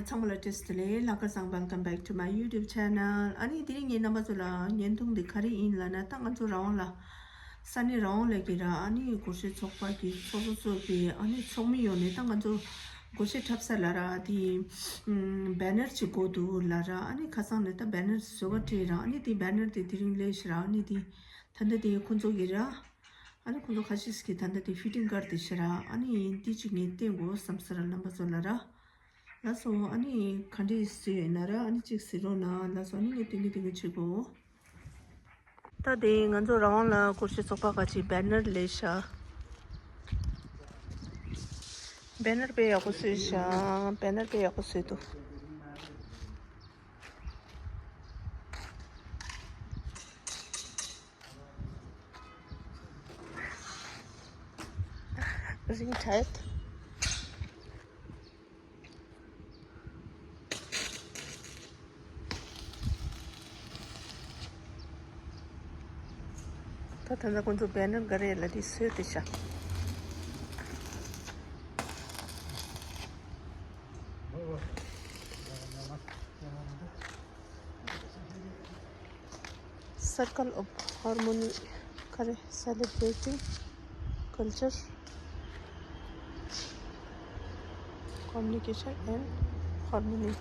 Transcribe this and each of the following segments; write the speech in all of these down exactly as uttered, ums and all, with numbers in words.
ཚང་མ་ལ་བཀྲ་ཤིས་བདེ་ལེགས། ལྷག་དཀར་བཟང་། Welcome back to my YouTube channel. ཨ་ནི་དེ་རིང་ངའི་རྣམ་པ་ཚོ་ལ་བརྙན་ཐུང་འདི་ག་རེ་ཡིན་ལབ་ན། ད་ང་ཚོ་རང་དབང་ལ་ས་གནས་རང་དབང་ལ་གི་ར། ཨ་ནི་སྒོར་གཞས་ཚོགས་པ་གི་ཚོགས་གཙོ་ཚོ་གི། ཨ་ནི་ཚོགས་མི་ཡོངས་ནས་ད་ང་ཚོ་སྒོར་གཞས་འཁྲབ་ས་ལ་ར། དེ་ཨམ་བེ་ནར་ཅིག་དགོས་འདུག་ལབ་ར། ཨ་ནི་ཁ་སང་ནས་ད་བེ་ནར་བཟོ་ག་སྤྲད་ར། ཨ་ནི་དེ་བེ་ནར་དེ་དེ་རིང་སླེབས་ཤག་ར། ཨ་ནི་དེ་ད་ལྟ་དེ་ཁོང་ཚོ་གི་ར། ཨ་ནི་ཁོང་ཚོ་ཁ་ཤས་ཀྱིས་ད་ལྟ་དེ་ཕི་ཊིང་བཀར་ཏེ་ཤག་ར། ཨ་ནི་འདི་ཅིག་ངས་བསྟན་དགོས་བསམ་ས་ར། རྣམ་པ་ཚོ་ལ་ར། ལགས་སོ། ཨ་ནི་ག་འདྲས་བཟོས་ཡོད་ན་ར། ཨ་ནི་གཅིག་གཟིགས་རོགས་གནང་། ལགས་སོ། ཨ་ནི་ངས་སྟོན་གི་སྟོན་གི་བྱེད་དགོས། ད་དེ་ང་ཚོ་རང་དབང་ལ་སྒོར་གཞས་ཚོགས་པ་ག་ཅིག་བེ་ནར་ལས་ཤག་བེ་ནར་དཔེ་ཡག་པོ་བཟོས་ཤག་བེ་ནར་དཔེ་ཡག་པོ་བཟོས་འདུག་རིང་ཐལ། ད་ད་ལྟ་ཁོང་ཚོ་བེ་ནར་ག་རེ་ལ་དེ་བཟོས་ཏེ་ཤག Circle of Harmony ག་རེ། Celebrating Culture, Communication and Harmony.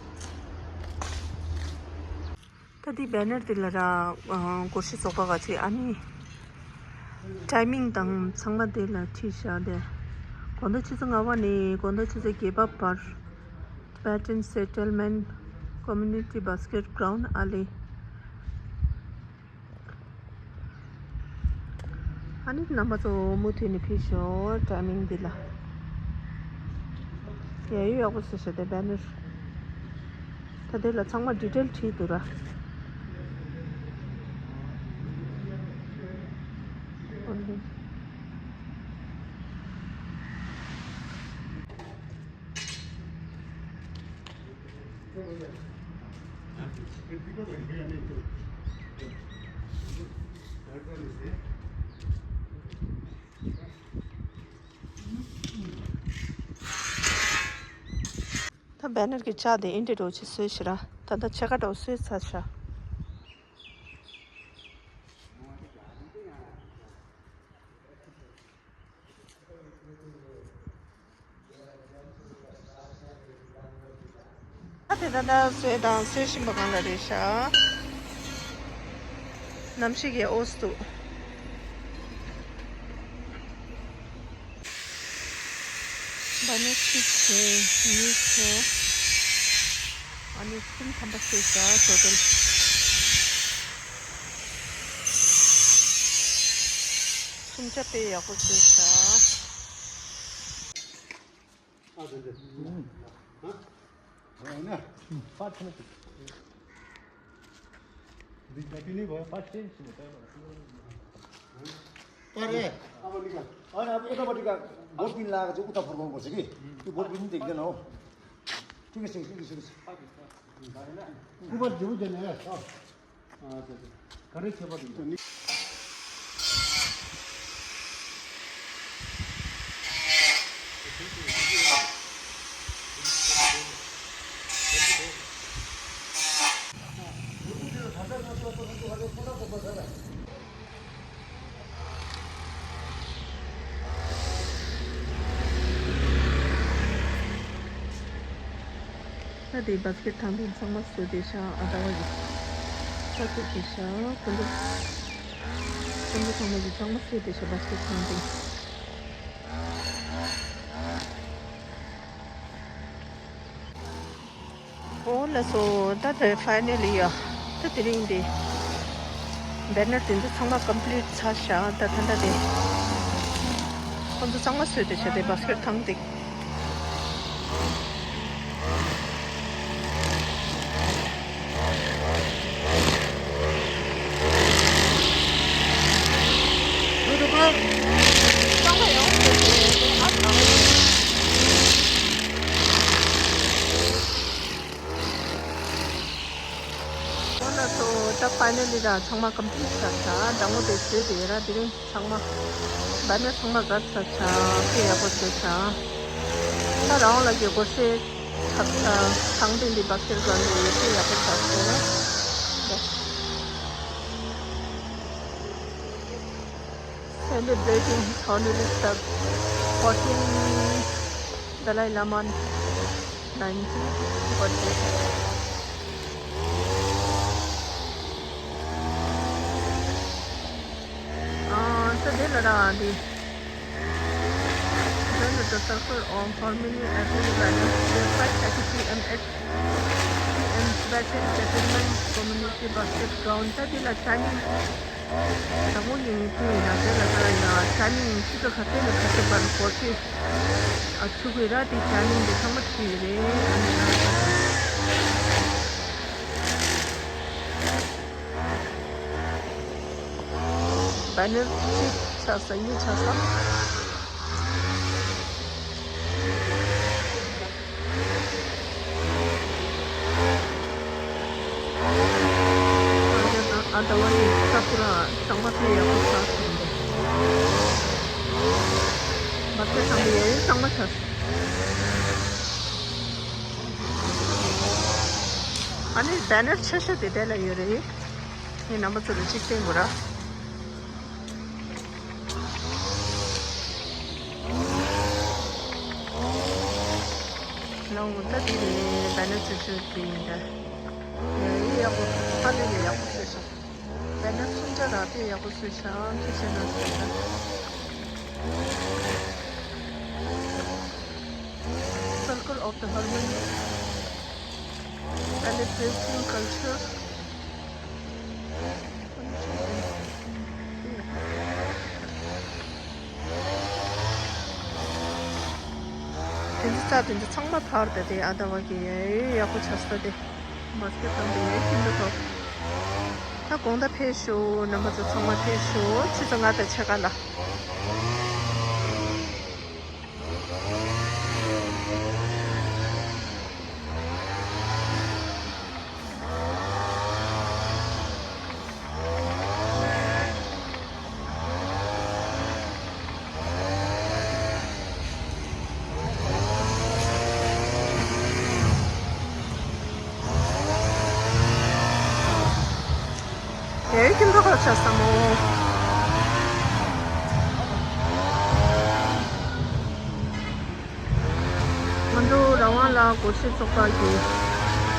ད་འདི་བེ་ནར་འདི་ལ་ར། ཨ་སྒོར་གཞས་ཚོགས་པ་ག་ཅིག་ཨ་ནི་ཊའི་མིང་དང་ཚང་མ་འདི་ལ་བྲིས་བཞག་སྟེ། དགོང་དག་ཆུ་ཚོད་ལྔ་པ་ནས་དགོང་དག་ཆུ་ཚོད་བརྒྱད་པ་བར། Tibetan Settlement Community Basket Ground ཨ་ལེ། ཨ་ནི་རྣམ་པ་ཚོ་མུ་མཐུད་ནས་ཕེབས་ཤོག་ཊའི་མིང་འདི་ལ། ཡ་ཡོ་ཡག་པོ་བཟོས་ཤག་དེ་བེ་ནར། ད་དེ་ལ་ཚང་མ་ཌི་ཊེལ་བྲིས་འདུག་ར། ཨོ་ལེ། ད་བེ་ནར་གྱི་ལྕགས་དེ་ཨིན་དྲི་འདྲ་བོ་ཅིག་བཟོས་ཤག་ར། ད་ལྟ་ཕྱེད་ཀ་འདྲ་བོ་བཟོས་ཚར་ཤག་ད་དེ་ད་ལྟ་བཟོས་དང་བཟོས་བཞིན་པ་སྒང་ལ་རེད་ཤག་གནམ་གཤིས་ཀྱི་འོ་སུ་འདུག་བ་ནི་ཆིག་བྱས་གཉིས་བྱས། ཨ་ནི་གསུམ་ཐམ་པ་བཟོས་ཤག་ཊོ་ཊལ། སུམ་ཆ་དཔེ་ཡག་པོ་བཟོས་ཤག पर है। अब उतापट्टिका बहुत दिन लागेको छ, उता फर्काउनु पर्छ कि। त्यो बहुत दिन देख्दैन हो। ठिकै छ, ठिकै छ, ठिकै छ। कुमार ज्यू देने है। अँ। हजुर, हजुर। करै छ बजे? ད་དེ་བཱ་སི་ཀེཊ་ཐང་དེ་ཚང་མ་བཟོས་ཏེ་ཤག་ཨ་ད་བ་གི་ས་ཚིགས་དེ་ཤག་ཁོང་ཚོ་ཁོང་ཚོ་ཚང་མ་གི་ཚང་མ་བཟོས་ཏེ་ཤག་བཱ་སི་ཀེཊ་ཐང་དེ། ཨོ་ལགས་སོ། ད་དེ་ཕའི་ནལ་ལི་ཡ། ད་དེ་རིང་དེ་བེ་ནར་དེ་ཚོ་ཚང་མ་ཀམ་པི་ལིཊ་ཚར་ཤག་ད་ད་ད་དེ་ཁོང་ཚོ་ཚང་མ་བཟོས་ཏེ་ཤག་དེ་བཱ་སི་ཀེཊ་ཐང་དེ། ཨོ་ལགས་སོ། ད་ཕའི་ནལ་ལི་ར་ཚང་མ་ཀམ་པི་ལིཊ་ཚར་ཤག་འདྲ་མོ་དེ་བཟོས་ཏེ་ཡོད་ར། དེ་རིང་ཚང་མ་བེ་ནར་ཚང་མ་བཀར་ཚར་ཤག་དཔེ་ཡག་པོ་བཟོས་ཤག་ད་རང་དབང་ལགས་ཀྱི་སྒོར་གཞས་ ཐག་ཐང་སྟེང་འདི་བག་ཁྱེར་གང་འདི་ཡོད་ཚད་ཡག་པོ་ཆགས་སོང་། Celebrating honoris the fourteenth Dalai Lama nineteenth birthday. ཨ་ད་དེ་ལ་ར་འདི། Join the circle of harmony as we balance the five thirty P M at P M Tibetan Settlement Community Basket Ground. ད་དེ་ལ་ཅ་ནིང་དང་པོ་ཡིན་དུས་ཡིན་ན་དེ་ལ་ད་ཡ་ཅ་ནིང་ཆུ་ཚོད་ག་ཚོད་ནས་ག་ཚོད་བར་སྐོར་ཆུ་ཨ་ཆུ་གི་ར་དེ་ཅ་ནིང་དེ་ཚང་མ་ཁྲིད་ཡོད་རེད། བེ་ནར་ཅིག་ཆགས་ས་གཉིས་ཆགས་ས། ཨ་ད་བ་ཡི་ས་ཁུ་ར་གཙང་མ་ཕེ་ཡག་པོ་ཆགས་སོང་འདུག་མ་ཚད་ཚང་མ་ཡ་ཡི་གཙང་མ་ཆགས་སོང་། ཨ་ནི་བེ་ནར་ཆེ་ཤོས་དེ་དེ་ལ་ཡོད་རེད། ངས་རྣམ་པ་ཚོ་ལ་གཅིག་བསྟན་དགོས་ར། ལོང་ད་དེ་རེད། བེ་ནར་ཆུ་ཆུ་དེ་ཡིན་ད། ཡ་ཡི་ཡག་པོ་ཧ་ལས་ཡ་ཡག་པོ་བཟོས་ཤག་བེ་ནར་གསུམ་ཆ་རག་དེ་ཡག་པོ་བཟོས་ཤག་ཁྱེད་ཆེ་ན་བཟོས་ཤག Circle of the Harmony, celebrating culture. དེ་ཚོ་ཚ་དེ་ཚོ་ཚང་མ་ཕར་དེ་དེ་ཨ་ད་བ་གི་ཡ་ཡག་པོ་ཆགས་ས་དེ་མ་སྐད་བཏང་དེ་ཡ་ཁྱིམ་དུ་ཐོག་ད་དགོང་དག་ཕེབས་ཤོག་རྣམ་པ་ཚོ་ཚང་མ་ཕེབས་ཤོག་ཆུ་ཚོད་ལྔ་དང་ཕྱེད་ཀ་ལ། ཡའི་ཁྱིམ་ཚང་ཁག་ཆ་ས་མོ། ང་ཚོ་རང་དབང་ལ་སྒོར་གཞས་ཚོགས་པ་གི་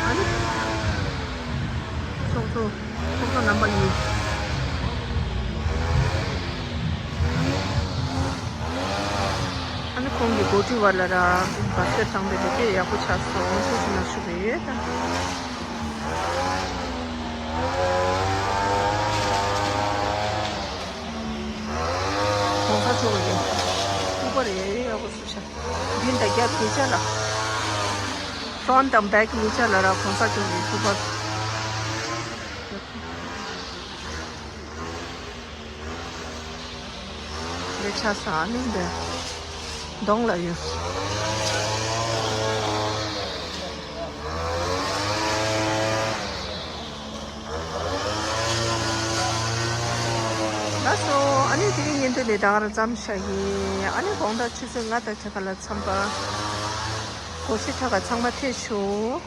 ཨ་ནི་ཚོགས་གཙོ་ཚོགས་གཙོ་རྣམ་པ་ཡིན། ཨ་ནི་ཁོང་གི་འགོ་ཁྲིད་བར་ལ་ར་བར་ཆད་བཏང་བའི་ལས་ཀ་ཡག་པོ་ཆགས་སོང་ཐུགས་རྗེ་གནང་ཞུ་གི་ཡོད། གོང་ས་མཆོག་གི་སྐུ་པར་ཡག་ཡག་པོ་བཟོས་ཤག་འདི་འདྲ་རྒྱབ་གཉིས་ཆ་ལ། ཕོན་དང་བེག་གཉིས་ཆ་ལ་ར་གོང་ས་མཆོག་གི་སྐུ་པར། འདི་ཆ་ས་ནི་འདི་གདོང་ལ་ཡོད། ལགས་སོ། ཨ་ནི་དེ་རིང་ཉིན་དུ་ནས་ད་ག་རང་མཚམས་བཞག་གི། ཨ་ནི་དགོང་དག་ཆུ་ཚོད་ལྔ་དང་ཕྱེད་ཀ་ལ་འཚམས་པ། སྒོར་གཞས་ཁྲ་ཁ་ཚང་མ་ཕེབས་ཤོག་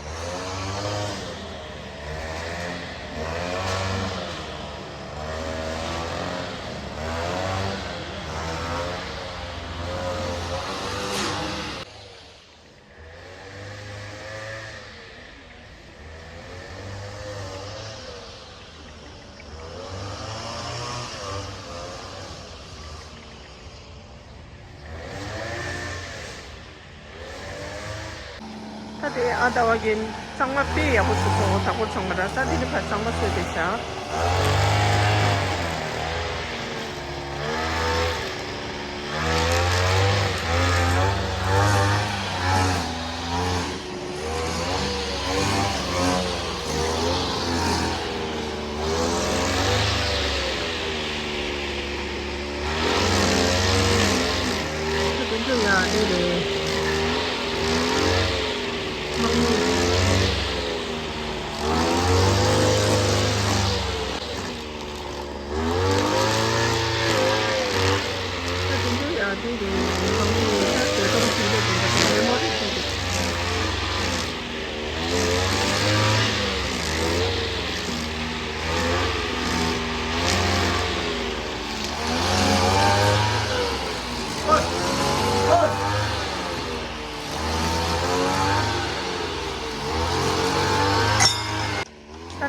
ད་དེ་ཨ་ད་བ་གི་གཙང་མ་དཔེ་ཡག་པོ་བཟོས་སོང་། བདག་པོ་ཚང་མ་ར་ད་དེ་ནི་ཕར་གཙང་མ་བཟོས་ཏེ་བཞག་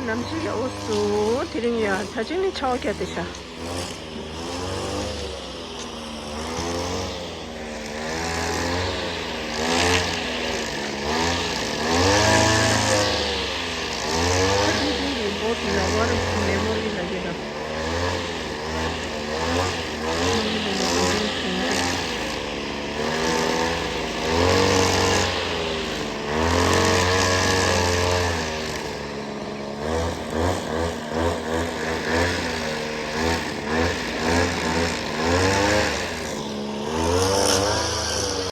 ནམ་ཞིག་ཡག་པོ་སོང་། དེ་རིང་ཡ་ད་ཅིག་ནི་ཆར་པ་བརྒྱབ་བསྡད་ཤག